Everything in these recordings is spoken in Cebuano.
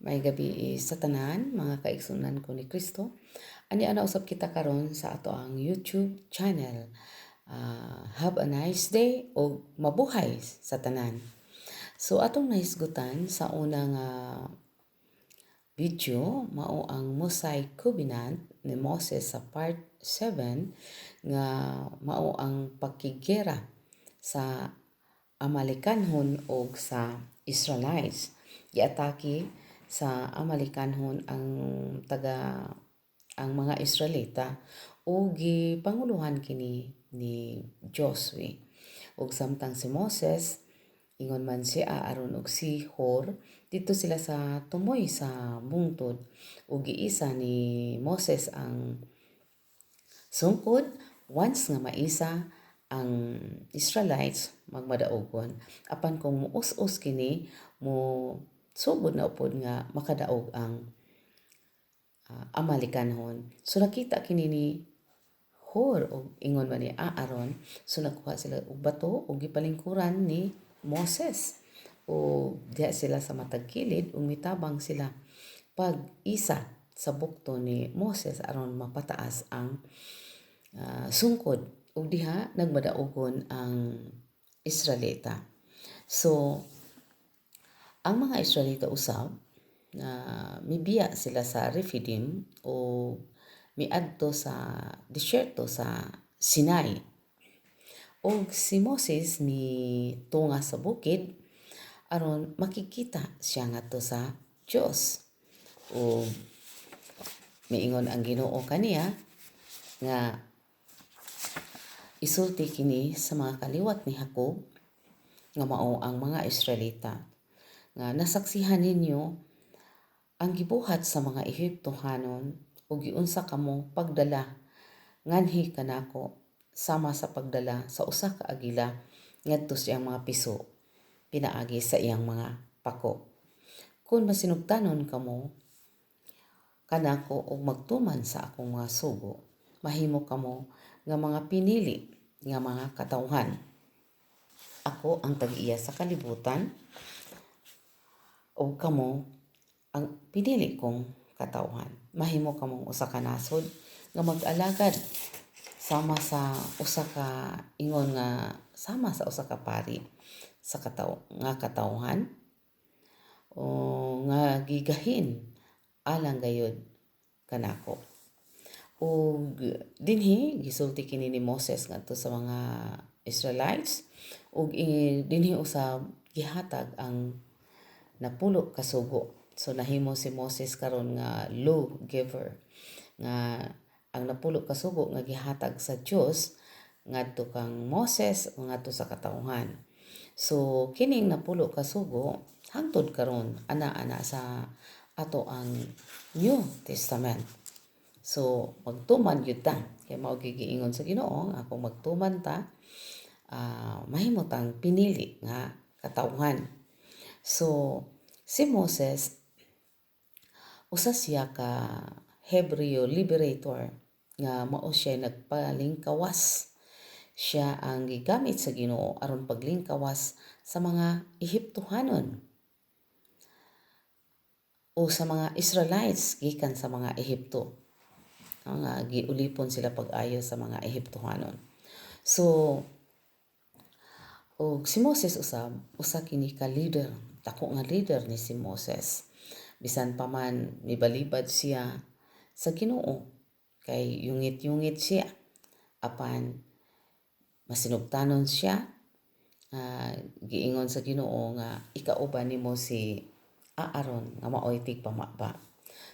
Maayong gabii sa tanan, mga kaigsuonan ko ni Kristo. Ani ana usab kita karon sa atoang YouTube channel. Have a nice day og mabuhay sa tanan. So atong nahisgutan sa unang video mao ang Mosaic Covenant ni Moses sa part 7 nga mao ang pakiggera sa Amalekanhon og sa Israelites. Giatake sa Amalekanhon ang mga Israelita ug gipanguluhan kini ni Josue. Ug samtang si Moses, ingon man si Aaron ug si Hur, didto sila sa tumoy sa bungtod ug giisa ni Moses ang sungkod. Once nga maisa ang Israelites, magmadaogon. Apan kung muus-us kini, mo sugod na upod nga makadaog ang Amalekanhon. So nakita kini ni Hur ug ingon man ni Aaron, so nagkuha sila og bato ug gipalingkuran ni Moses. O diha sila sa matag kilid ug mitabang sila pag isa sa bukto ni Moses aron mapataas ang sungkod ug diha nagmadaogon ang Israelita. So ang mga Israelita usab na mibiya sila sa Rephidim o miadto sa disyerto sa Sinai. Og si Moses mi tunga sa bukid aron makikita siya ngadto sa Dios. O miingon ang Ginoo kaniya nga isulti kini sa mga kaliwat ni Jacob nga mao ang mga Israelita nga nasaksihan ninyo ang gibuhat sa mga Ehiptohanon ug giunsa kamo pagdala nganhi kanako sama sa pagdala sa usa ka agila ngadto sa iyang mga piso pinaagi sa iyang mga pako. Kung masinugtanon kamo kanako ug magtuman sa akong mga sugo, mahimo kamo nga mga pinili nga mga katawhan. Ako ang tag-iya sa kalibutan ug kamo ang pinili kong katawhan. Mahimo kamong usa ka nasod nga mag-alagad sama sa usa ka ingon nga sama sa usa ka pari sa kataw nga katawhan o nga gigahin alang gayud kanako. Ug dinhi gisulti kini ni Moses ngadto sa mga Israelites ug dinhi usab gihatag ang napulo ka sugo. So nahimo si Moses karon nga law giver nga ang napulo ka sugo nga gihatag sa Dios ngadto kang Moses o ngadto sa katawhan. So kining napulo ka sugo hangtod karon ana-ana sa atoang New Testament. So magtuman gyud ta kay mao gyud giingon sa Ginoo nga kung magtuman ta, mahimo tang pinili nga katawhan. So si Moses, usa siya ka Hebreo liberator nga mao siya nagpalingkawas. Siya ang gigamit sa Ginoo aron paglingkawas sa mga Ehiptohanon o sa mga Israelites gikan sa mga Ehipto. Nga giulipon sila pag-ayo sa mga Ehiptohanon. So og si Moses usab, usa kini ka leader, dako nga leader ni si Moses. Bisan pa man mibalibad siya sa Ginoo kay yungit-yungit siya, apan masinugtanon siya. Giingon sa Ginoo nga ikauban nimo si Aaron nga maoy tigpamaba.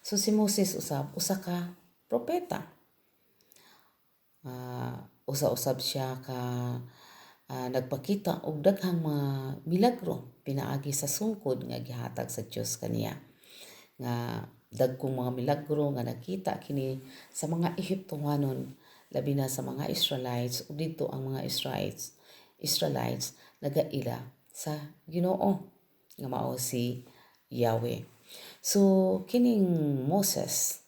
So si Moses usab usa ka propeta. Usa usab siya ka nagpakita og daghang mga milagro pinaagi sa sungkod nga gihatag sa Dios kaniya. Nga dagkong mga milagro nga nakita kini sa mga Ehiptohanon, labi na sa mga Israelites, ug didto ang mga Israelites nagaila sa Ginoo nga mao si Yahweh. So kining Moses,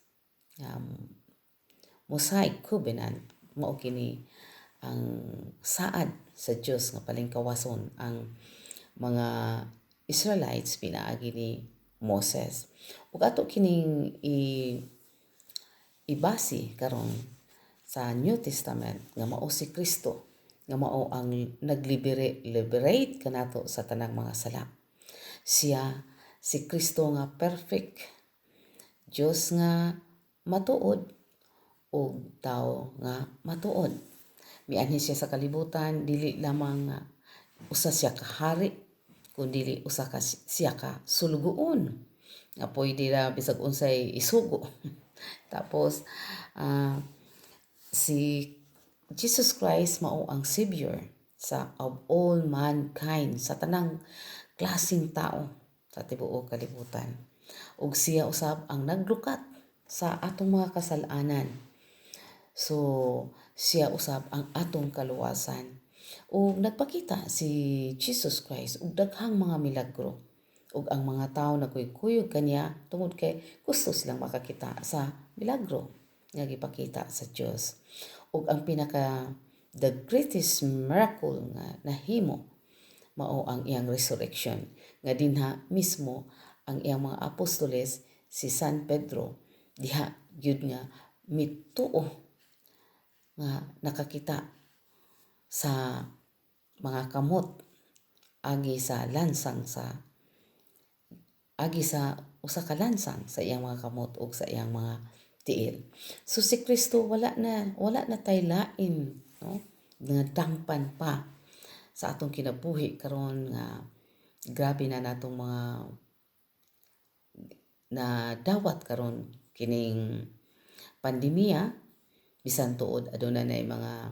Mosaic Covenant, mao kini ang saad sa Dios nga palingkawason ang mga Israelites pinaagi ni Moses. Ug ato kining ibasi karon sa New Testament nga mao si Kristo, nga mao ang nagliberate liberate kanato sa tanang mga sala. Siya si Kristo nga perfect Dios nga matuod ug tawo nga matuod. Mianhi siya sa kalibutan dili lamang nga usa siya ka hari, kundi usa ka siya ka sulugoon nga pwede ra bisag unsay isugo. Tapos si Jesus Christ mao ang savior sa of all mankind, sa tanang klaseng tao sa tibuok kalibutan. Ug siya usab ang naglukat sa atong mga kasalanan. So siya usab ang atong kaluwasan. Ug nagpakita si Jesus Christ og daghang mga milagro. Ug ang mga tawo nagkuyog kaniya tungod kay gusto silang makakita sa milagro nga gipakita sa Dios. Ug ang pinaka the greatest miracle nga nahimo mao ang iyang resurrection, nga dinha mismo ang iyang mga apostoles, si San Pedro diha gyud nga mituo nga nakakita sa mga kamot agi sa lansang sa agi sa usa ka lansang sa iyang mga kamot ug sa iyang mga tiil. So si Kristo, wala na tay lain, no, nga dangpan pa sa atong kinabuhi karon nga grabe na natong mga na dawat karon kining pandemya. Bisan tuod aduna nay mga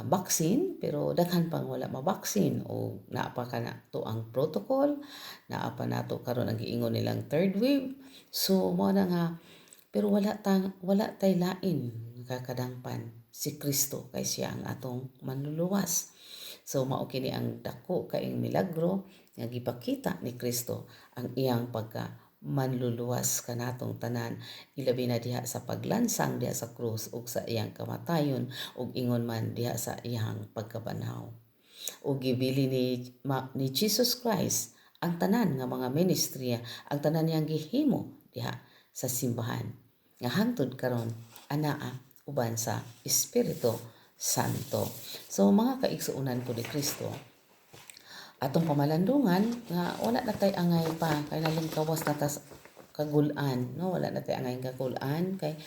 vaccine, pero daghan pang wala ma-vaccine o naa pa kana to ang protocol, naa pa nato karon ang giingon nilang third wave. So mao na nga, pero wala tay lain kakadangpan si Kristo kay siya ang atong manluluwas. So mao kini ang dako kaing milagro nga gipakita ni Kristo ang iyang pagka manluluwas kanatong tanan, ilabi na diha sa paglansang diha sa krus ug sa iyang kamatayon ug ingon man diha sa iyang pagkabanhaw. Ug gibili ni Jesus Christ ang tanan nga mga ministriya, ang tanan niyang gihimo diha sa simbahan nga hangtod karon anaa uban sa Espiritu Santo. So mga kaigsuonan ko ni Kristo, atong pamalandungan nga wala na tay angay pa kay nalingkawas na ta sa kagulan, no? Wala na tay angay kagulan kay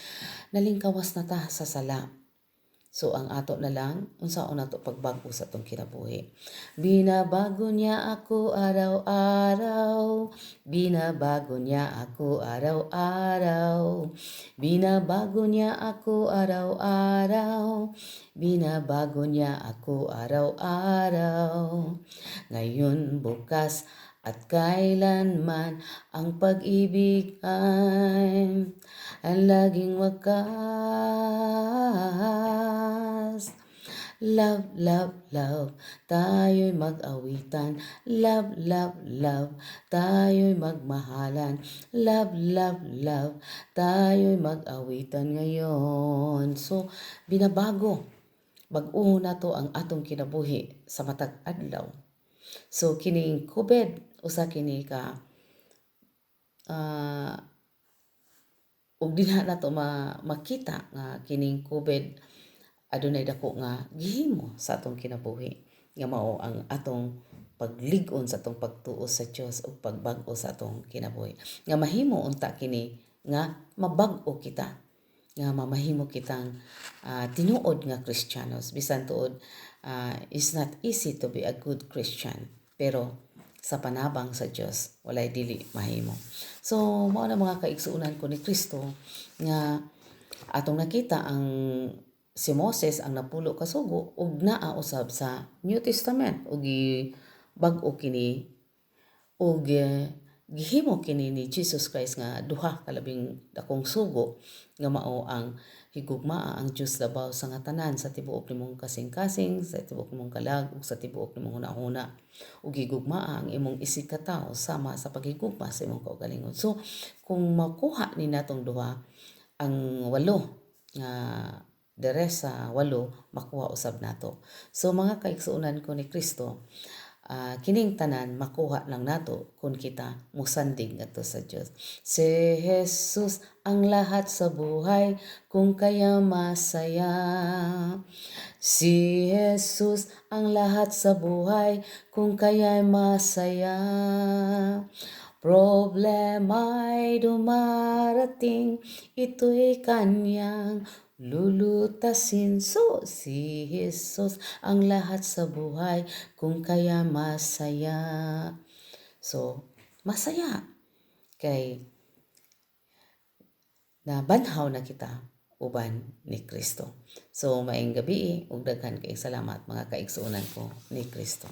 nalingkawas na ta sa sala. So ang ato na lang, unsaon nato pagbag-o sa atong kinabuhi. Binabago niya ako araw-araw, binabago niya ako araw-araw, binabago niya ako araw-araw, binabago niya ako araw-araw. Ngayon, bukas, at kailanman ang pag-ibig ay ang laging wakas. Love, love, love, tayo'y mag-awitan. Love, love, love, tayo'y magmahalan. Love, love, love, tayo'y mag-awitan ngayon. So, binabago. Bag-o na to ang atong kinabuhi sa matag adlaw. So, kining COVID, usa kini ka ug dinha nato makita nga kining COVID adunay dako nga gihimo sa atong kinabuhi nga mao ang atong paglig-on sa atong pagtuo sa Dios ug pagbag-o sa atong kinabuhi, nga mahimo unta kini nga mabag-o kita, nga mamahimo kitang tinuod nga Kristiyanos. Bisan tuod it's not easy to be a good Christian, pero sa panabang sa Dios walay dili mahimo. So mao na, mga kaigsuonan ko ni Kristo, nga atong nakita ang si Moses, ang napulo ka sugo, ug naa usab sa New Testament ug bag-o kini ug gihimo kini ni Jesus Christ nga duha ka labing dakong sugo, nga mao ang higugmaa ang Dios labaw sa nga tanan, sa tibuok nimong kasing-kasing, sa tibuok nimong kalag ug sa tibuok nimong hunahuna, ug higugmaa ang imong isig katawo sama sa paghigugma sa imong kaugalingon. So kung makuha ni natong duha, ang walo nga the rest sa walo makuha usab nato. So mga kaigsuonan ko ni Kristo, Kining tanan makuha lang nato kung kita musandig ngadto sa Dios. Si Jesus ang lahat sa buhay, kung kaya masaya. Si Jesus ang lahat sa buhay, kung kaya masaya. Problema'y dumarating, ito'y kanyang lulutasin. So, si Jesus ang lahat sa buhay, kung kaya masaya. So, masaya. Kay nabanhaw na kita uban ni Kristo. So, maayong gabii ug daghan kay salamat, mga kaigsuonan ko ni Kristo.